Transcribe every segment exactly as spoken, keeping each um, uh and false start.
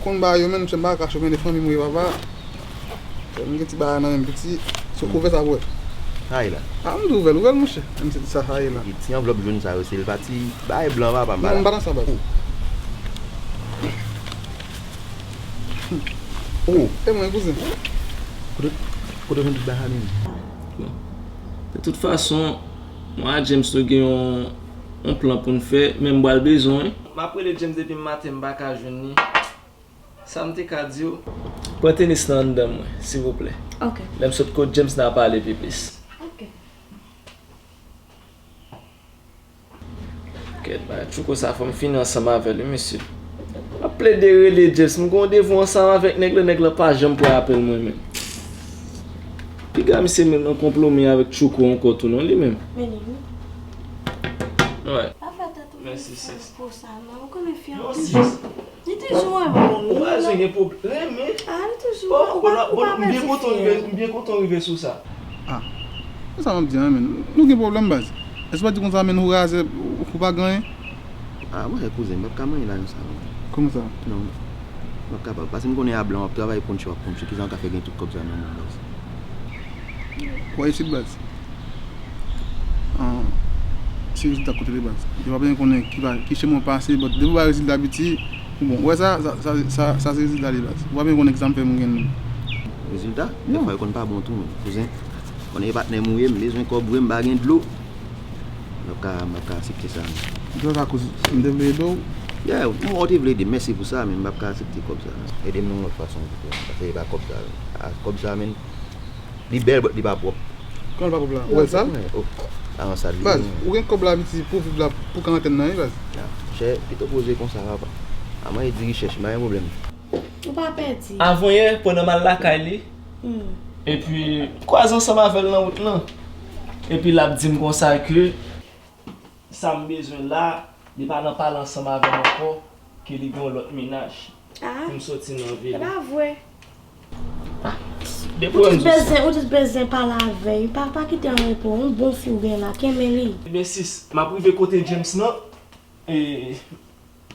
Konn bagay yo menm, se m pa ka chome de fanmi m wi papa. M gen ti bagay nan menm piti. Se ouvè sa pou wè. Ay la. A m di ouvè l, ouvè l monchè. M se di sa ay la. Ti anvlòp jòn sa yo, se l pa ti bagay blan papa m pa la. Non, m pa nan sa baz. Oh. E mwen kouzen. Kote kote w jwenn tout bagay sa menm? Bon. De tout fason, mwen a James nou gen yon yon plan pou n fè, men m pral bezwen. M ap rele James depi maten, m pa ka jwenn li. Sa m te ka di w? Pran tenis nan anndan mwen, silvouplè. Ok. Lè m sot kot James, n a pale pi plis. Ok. Kèt, bay Tchouko sa, fò m fini ansanm avè l, wi, mesye. M ap plede rele James, m gen randevou ansanm avèk nèg la, nèg la pa janm pran apèl mwen menm. Piga misye menm nan konplomi avèk Tchouko ankò tou non, li menm. Mèsi sis. Pou sa non, ou konnen fi an toujou. Li toujou renmen w wi. Ou pa bezwen gen pwoblèm, men. Ah, li toujou renmen w. Ou pa bezwen fi an. M byen kontan w rive sou sa. Ah. Se sa m ap di an, men. Nou gen pwoblèm baz. Èske w pa di konsa, men ou razè, ou pa gen anyen? Ah, mwen, kouzen, m p ap ka manyen lajan sa non. Kòman sa? Non. M p ap kapab. Paske m konnen a blan w ap travay, ponche w ap ponche. Kijan w ka fè gen tout kòb sa nan men w baz? Ou wè isit baz? Ah, se rezilta kote de baz. Yo pa byen konnen ki va, ki chemen w pase, but depi w wè rezilta piti, bon, ou wè sa, sa, sa, sa, sa se rezilta li baz. Ou pa byen konnen ki sa m fè m gen. Rezilta? Non. Dèfwa yo konn pa bon tou, men. Kouzen, konnen e patnè m ou ye, m bezwen kòb vre, m pa gen dlo. M p ap ka, m p ap ka aksepte sa, men. Ou te fè sa akoz m te vle ede w? Yeah, ou, ou te vle ede m, mèsi pou sa, men m p ap ka aksepte kòb sa. Ede m nan yon lòt fason pito. Paske e pa kòb sa. A, kòb sa, men, li bèl, but li pa pwòp. Kòman l pa pwòp la? Ou wè l sal? Oh, a yon sal li. Baz, ou gen kòb la piti pou viv la pou karantèn nan, wi, baz. Ah, monchè, pito poze konsa, papa. A mwen, e di richèch, m pa gen pwoblèm. Ou pa pèdi. Avanyè, pandan m al lakay li, epi m kwaze ansanm avè l nan wout lan. Epi l ap di m konsa ke sa m bezwen la, li pa nan pale ansanm avè m ankò, ke li gen yon lòt mennaj. Ah. Pou m soti nan vil. E pa vre. Depi ou wè m di sa. Ou jis bezwen pale avè l. Pa, pa kite l an repo. Yon bon fi w gen la. Kenbe li. Ebyen sis, m ap rive kote James nan. E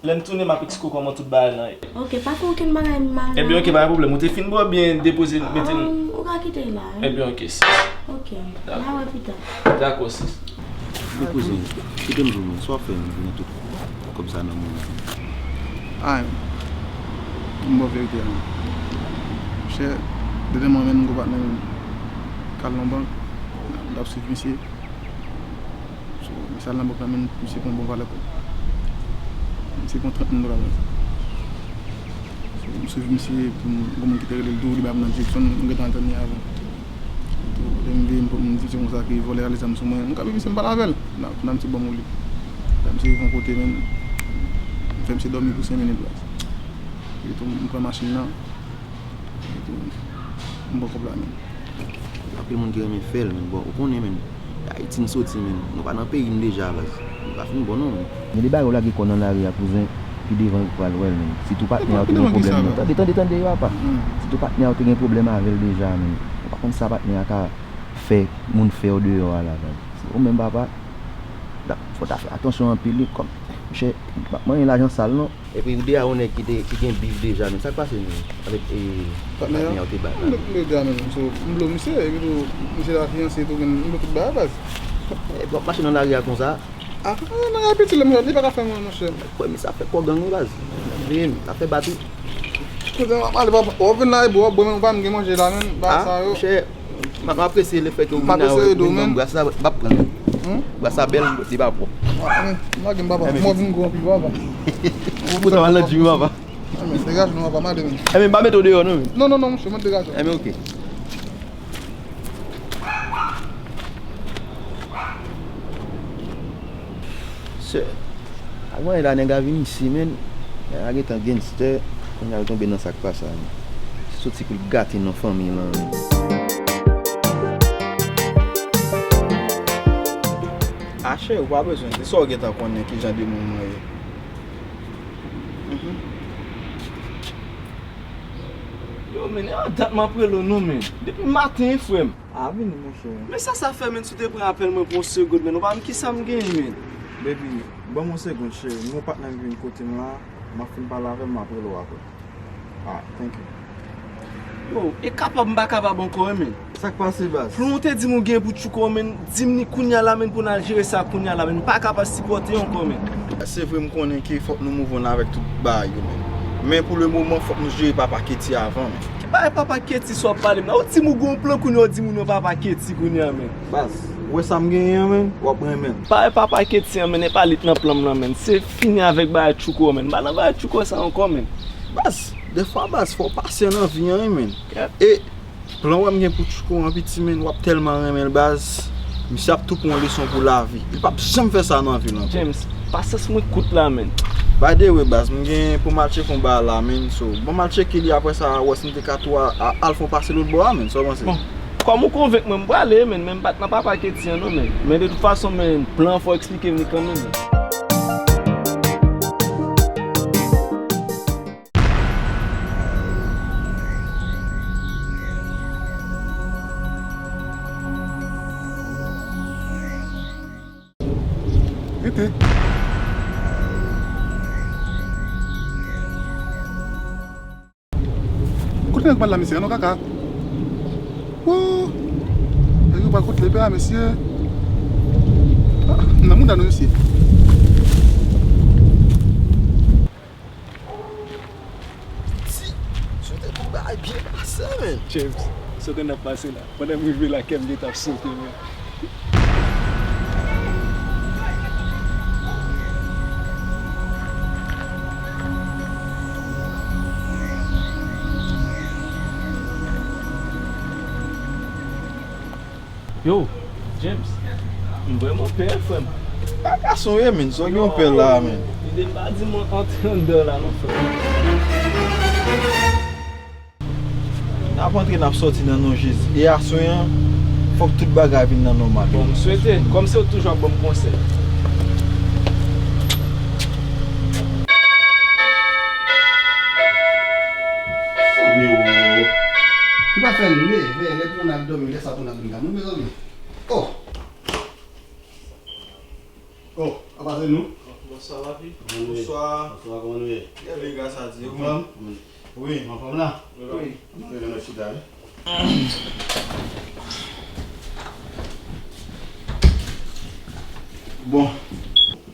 lè m tounen, m ap eksplike w kòman tout bagay lan ye. Ok, pa fè okenn bagay mal. Ebyen, ok, pa gen pwoblèm. Ou te fin bwè oubyen depoze, mete l? Ou ka kite l la, wi. Ebyen, ok, sis. Ok, n a wè pita. Dakò, sis. Men kouzen, kite m di w, men, sa w ap fè, men, pou gen tout kòb sa nan men w. Ay, m ba w verite a. Monchè, dènyèman, men, m gwo patnè m k al nan bank, m t ap swiv misye. So, misye al nan bank la, men misye pran bon valè kòb. Misye pran trant mil dola, baz. So, m swiv misye, epi m, gon moun ki te rele l tou, li bay m nan direksyon, m gentan al tann li avan. Tou, lè m veye, m, m di misye konsa ke vòlè a ale zam sou mwen. M ka viv isit, m pale avè l. Nan, nan misye ban m ou li. Lè misye rive yon kote, men, m fè misye dòmi pou senk minit, baz. Epi tou, m pran machin nan. Epi tou, m pran kòb la, men. Anpil moun ki renmen fè l, men bon, ou konnen, men, Ayiti n soti, men, nou pa nan peyi n deja, baz. Nou pa fin bon, non, men. Gen de bagay ou lage kò w nan lari a, kouzen, pi devan ou pral wè l, men. Sitou patnè a ou te gen pwoblèm nan. Tande, tande, tande, papa. Sitou patnè a ou te gen pwoblèm avè l deja, men. Ou pa konn sa patnè a ka fè moun fè w deyò a la, baz. Ou menm, papa, fò w ta fè atansyon anpil, wi, kòm, monchè, m p ap manyen lajan sal, non. Epi ou de a yon nèg ki te, ki gen bif deja, men sa k pase menm avèk, e, patnè a ou te bat la? M de, m de a menm, so, m blo misye, epi tou, misye la fiyanse tou, men m blo tout bagay baz. E, w ap mache nan lari a konsa? A, nan lari piti, lè m li pa ka fè mwen, monchè. Kwè, misye ap fè kò gang wi baz. Veye m, ap fè bat wi. Kote m ap pale, papa, w ap vin la, epi w ap bwè, men ou pa menm gen manje la, men, bagay sa yo. Monchè, M ap apresye lefètke ou vin avèk, ou vin ban m bras la, m ap pran l. Bras la bèl, li pa pwòp. M lage m papa. Mò vin gwo anpil papa. Ou pral nan djim papa. Enben, degaje nou papa, m ale menm. Enben, m pa mete w deyò non. Non, non, non, monchè, mwen degaje. Enben, ok. Sè, avan e la nèg la vin isi, men. Nèg la gentan gangster, kounye a l tonbe nan sa k pa sa, men. Se soti pou l gate non fanmi lan, men. A chè, ou pa bezwen, se sa w gentan konnen ki jan de moun mwen ye. Mhm. Yo, men, e an dat m ap rele w non, men. Depi maten, frè m. A, vini, monchè. Men sa sa fè, men, si w te pran apèl mwen pou yon segond, men, ou pa konn kisa m genyen, men. Baby, ban m yon segond, cheri. M gon patnè m vin kote m la, m ap fin pale avè l, m ap rele w apre. Ah, thank you. Yo, e kapab m pa kapab ankò, wi, men. Sa k pase, baz? Plan w te di m ou gen pou Tchouko, men, di m ni kounye a la, men, pou n al jere sa kounye a la, men. M pa kapab sipòte ankò, men. Se vre, m konnen ke fòk nou move on avèk tout bagay yo, men. Men pou le moman, fòk nou jere papa Ketty avan, men. Ki bagay papa Ketty sa w ap pale m la? Ou di m ou gen yon plan, kounye a w di moun yo papa Ketty kounye a, men. Baz, ou wè sa m genyen an, men, w ap renmen l. Bagay papa Ketty an, men, e pa li k nan plan m lan, men. Se fini avèk bagay Tchouko, men. M pa nan bagay Tchouko sa ankò, men. Baz, dèfwa, baz, fò w pasyan nan vi an, wi, men. E plan w wè m gen pou Tchouko an, piti, men, w ap tèlman renmen l, baz. Misye ap tou pran yon leson pou lavi. Li p ap janm fè sa nan vi l ankò. James, pasyans mwen kout la, men. By the way, baz, m gen pou m al tcheke yon bagay la, men. So, ban m al tcheke li, apre sa, wè si m te ka tou a, a, al fè yon pase lòt bò a, men. Sa w panse? Bon, kòm ou konvenk mwen, m prale, men, men m pa t nan papa Ketty an, non, men. Men de tout fason, men, plan an fò w eksplike m li kanmenm, men. Rete. Kote nèg mal la, mesye? An non kaka. Woo! Nèg yo pral kote lepè a, mesye. Ah, m nan mouda nou, mesye. Piti, si w te di bagay byen pase, men. James, sa w konn ap pase la. Pandan m rive la, kè m gentan ap sote, men. Yo, James, m vrèman pè, frè m. A gason ye, men, sa w gen yon pè la, men. Lide m pa di mwen antre anndan la, non, frè m. N ap antre, n ap sòti nan non Jezi. E aswè an, fòk tout bagay vin nan nòmal. Bon, m swete, kòm se ou toujou ap ban m konsèy. Li pa fè nevè, lè pou n al dòmi, lè sa pou n al vin la. Nou, mezanmi. Oh! Oh, apa se nou? Bonswa, papi. Kòman nou ye? Bonswa. Bonswa, kòman nou ye? Byen, byen, gras a Dye. Anfòm? Wi. Anfòm la? Wi. Wi. Mwen chita, wi. Bon.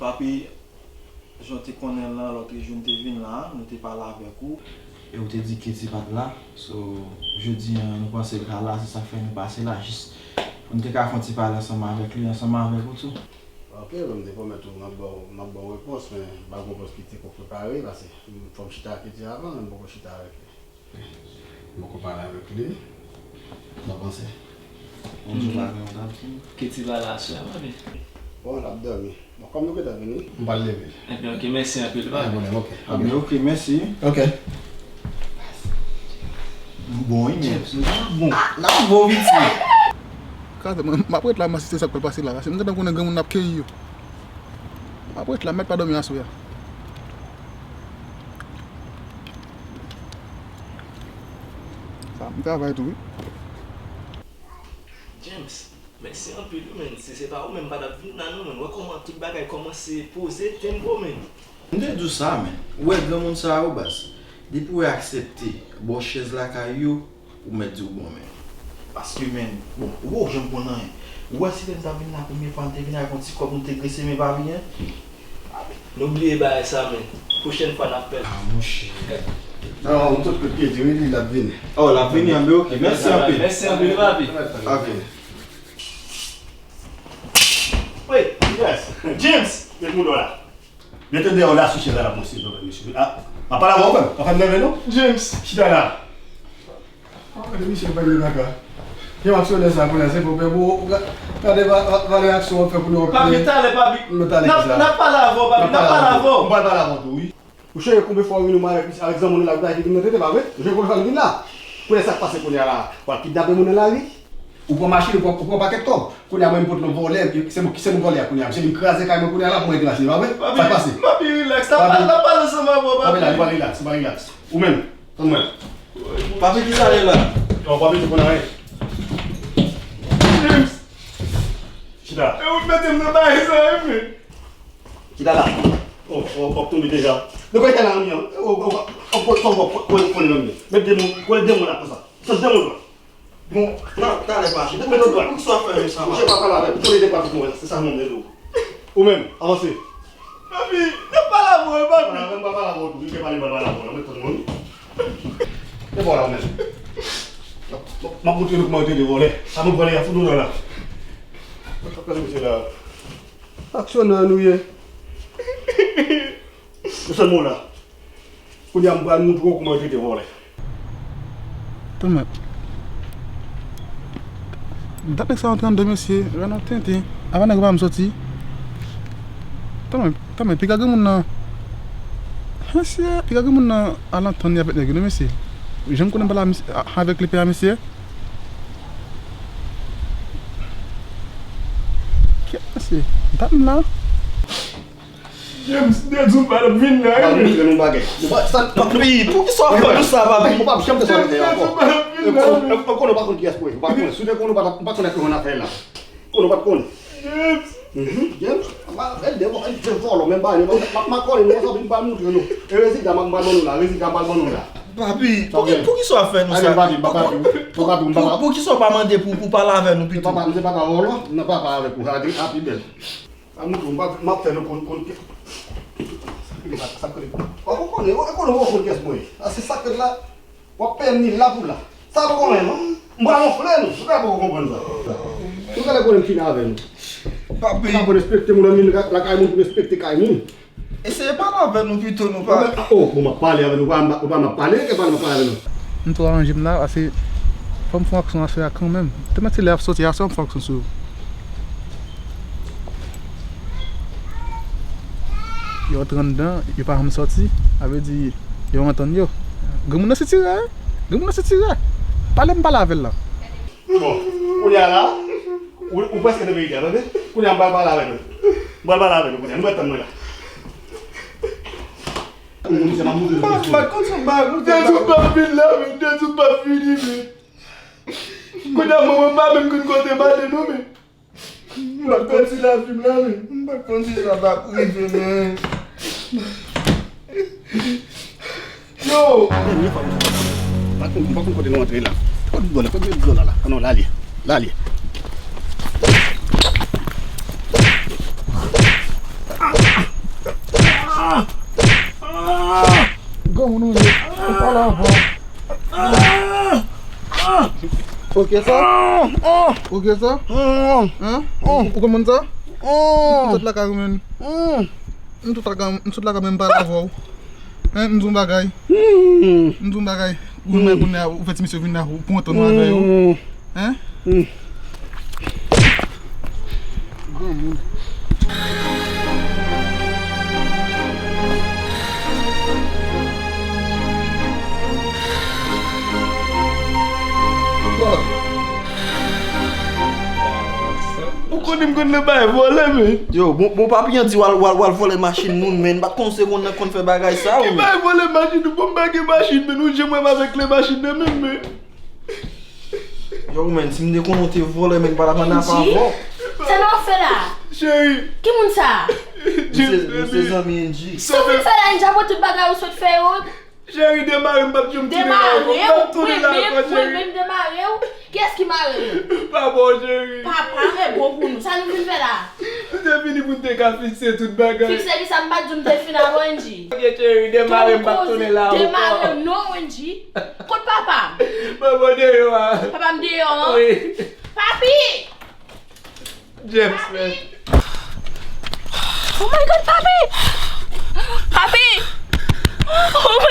Papi, jan w te konnen l lan, lòt jou n te vin la, nou te pale avèk ou. E ou te di Ketty pa t la. So, jodi a, nou panse l ka la, se sa k fè nou pase la, jis pou n te ka fè yon ti pale ansanm avèk li, ansanm avèk ou tou. Ok, bon, m te pwomèt ou m ap ba w, m ap ba w repons, men m pa gen repons ki te ko prepare, paske fò m chita ak Ketty avan, men m poko chita avèk li. M poko pale avèk li. Sa w panse? Bon, Dye pa gen yon dat. Ketty pa la aswè a, papi. Bon, l ap dòmi. Bon, kòm nou gentan vini, m pral leve l. Ebyen, ok, mèsi anpil, papi. Gen pwoblèm, ok. Ebyen, ok, mèsi. Ok. Nou bon, wi, men. James, nou pa bon. N ap bon, piti. Kaz, mwen, m ap ret la, m asiste sa k pral pase la, paske m gentan konnen granmoun ap keyi yo. M ap ret la, m mèt pa dòmi aswè a. Sa, m travay tou, wi. James, mèsi anpil, wi, men. Si se pa ou menm, m pa t ap vin la, non, men. Wè kòman tout bagay kòmanse poze, tempo, men. M te di w sa, men. Ou wè granmoun sa yo, baz. Depi w aksepte ba w chèz lakay yo, ou mèt di w bon, men. Paske, men, bon, ou wè, ou janm konn anyen. Ou wè, si lè m t ap vin la, premye fwa m te vin avèk yon ti kòb, m te grese men pa byen. Nou bliye bagay sa, men. Pwochèn fwa n ap pèdi. Ah, monchè. Non, tout kout pye di, wi, li l ap vini. Oh, l ap vini, anben, ok. Mèsi anpil. Mèsi anpil, papi. Ok. Wi, yes. James! Met mouda w la. Mete deyò w la sou chèz la, la, mesye, mesye. Ah, m ap pale avè w, frè m. Pa fè m nève, non. James! Chita la. Ah, gade misye pa gen kaka. Gen aksyonè sa kounye a, se pou pè pou gade va- va- valè aksyon w ap fè pou nou. Papi, talè, papi. N ap pale avè w, papi, n ap pale avè w. M pral pale avè w tou, wi. Ou sonje konbyen fwa w vin ou avèk, avèk zanmi nou la, ou ta kidnape nou, te pa vre? Ou sonje konbyen fwa nou vin la? Kounye a sa k pase kounye a la? W ap kidnape moun nan lari? Ou pran machin, ou pran, ou pran pakèt kòb. Kounye a mwen m pot nou vòlè, se mwen, se mwen vòlè a kounye a. Misye vin kraze kay mwen kounye a la pou mwen rete machin, pa vre? Sa k pase? Papi, rilaks, n ap pale ansanm avè w, papi. Papi, la, li pa rilaks, li pa rilaks. Ou menm, tann mwen. Papi, ki sa ye la? Non, papi, di pou n ale. James! Chita. E ou t mete m nan bagay sa, wi, men. Chita la. Oh, oh, w ap tonbe deja. Nan kòlè kay la, an mi an. O, o, o, o, kòlè, kòlè, kòlè, kòlè nan mi an. Met de mo, kòlè de mo la konsa. Sa de mo la. Bon, ta, talè, papi. Met, met yon dwat. Poukisa w ap fè nou sa, papi? Monchè, pa pale avè m. Kòlè de pa tout mwen la. Se sa mwen mande w. Ou menm, avanse. Papi, n ap pale avè w, papi. Pale avè m, pa pale avè w tou. Li te pale, pa pale avè w. Nan met tout moun. E bò la, ou menm. M ap, m ap montre nou kòman yo te de vòlè. Sa nou vòlè, y ap fout nou nan la. Sa k ap pase, mesye la? Aksyonè nou ye. Ou sèlman w la. Kounye a, m pral montre w kòman yo trete vòlè. Tanmen. Dat nèg sa antre anndan, mesye, rann ap tenten. Avan nèg yo pa janm sòti. Tanmen, tanmen, piga granmoun nan. Mesye, piga granmoun nan al antann li avèk nèg yo, non, mesye. Jan m konnen m pale a misye, a, avèk lepè a, mesye. Kèt, mesye. Dat m la. James, Dedzou pa t ap vin la, wi. Papi, montre nou bagay. Papi, poukisa w ap fè nou sa, papi? Ou p ap janm te sa ankò. Ou konnen, ou konnen, ou pa konn kiyès pou ou ye. Ou pa konn. Si w te konn, ou pa t ap, ou pa t konn ak yon afè la. Konnen, ou pa t konn. James. Mhm, James. Bèl de, bèl de vòlò, menm bagay, m ap, m ap kole nou, m ap montre nou. E rezilta, m ap ban nou la. Rezilta, m ap ban nou la. Papi, poukisa w ap fè nou sa? Poukisa w pa mande pou, pou pale avè nou pito? Se papa, se papa vòlò. Non, papa avèk ou. Sa te pi bèl. A mouton, m ap, m ap fè nou konn, konn kè. Sa k rele, sa k rele. W ap konnen, w ap konnen, w ap konn kiyès mwen ye. A, se sa k rele la. W ap peye m ni la pou la. Sa pa konnen, non? M pral wonfle nou. Ou ka poko konprann sa. Nou ka lè konnen m fini avè nou. Papi. Ou ka pou respekte moun nan, lakay moun pou respekte kay moun. Eseye pale avè nou pito, nou pa. Oh, bon, m ap pale avè nou, ou pa, ou pa m ap pale, ke pale m ap pale avè nou. M tou aranje m la, paske fò m fè yon aksyon aswè a kanmenm. Te mèt se lè y ap sòti a, aswè m fè yon aksyon sou yo. Yo antre anndan, yo pa janm sòti, sa vle di, yo antann yo. Granmoun nan se tirè, wi. Granmoun nan se tirè. Pale m pale avè l la. Bon, kounye a la, ou, ou prèske nan verite a, tande? Kounye a, m pral pale avè nou. M pral pale avè nou kounye a. Nou mèt tann mwen la. Moun se pa moun. M pa, m pa konn sa m pa konn sa. Dedzou pa vin la, men Dedzou pa vini, men. Kounye a, manman pa menm konn kote m ale, non, men. M pa konn si lavi m la, men. M pa konn si sa va rive, men. Yo! Men, men, pa, pa konn, pa konn kote nou antre la. Kote dlo la, kote dlo la, la. Konnen la li ye. La li ye. Granmoun ou ye? Ou pale avan. Ou ke sa? Ou ke sa? Hein? Ou, ou konn moun sa? M sot lakay ou, men. M sot lakay, m sot lakay, men m pale avè w. Hein, m di w yon bagay. M di w yon bagay. Ou menm kounye a, ou fè ti mesye vin la, ou pran tan nou avè yo. Hein? Granmoun. Ou konnen m konn nan bay vòlè, men. Yo, bon, bon, papi an di w al, w al, w al vòlè machin moun, men. M pa t konn se konn nan konn fè bagay sa, wi. Ki bay vòlè machin, bon, m pa gen machin, men. Ou janm wè m avèk kle machin nan menm, men. Yo, men, si m te konnen w te vòlè, men, m pa t ap ann apa avè w. Sa n ap fè la? Cheri. Ki moun sa? M se, m se zanmi Angie. Sa w vin fè la, Angie, apre tout bagay ou sot fè yo? Cheri, demare, m p ap janm tounen la ankò. M p ap tounen la ankò, cheri. Mwen menm, mwen menm demare w? Kiyès ki mare w? Papa w, cheri. Papa m e bon pou nou. Sa nou vin fè la? Nou te vini pou n te ka fikse tout bagay. Fikse ki sa, m pa t di w m te fin avè w, Angie? Ok, cheri, demare, m p ap tounen la ankò. Demare w non, Angie. Kot papa m? Papa w deyò a. Papa m deyò an? Wi. Papi! James, men. Oh my God, papi! Papi! Oh my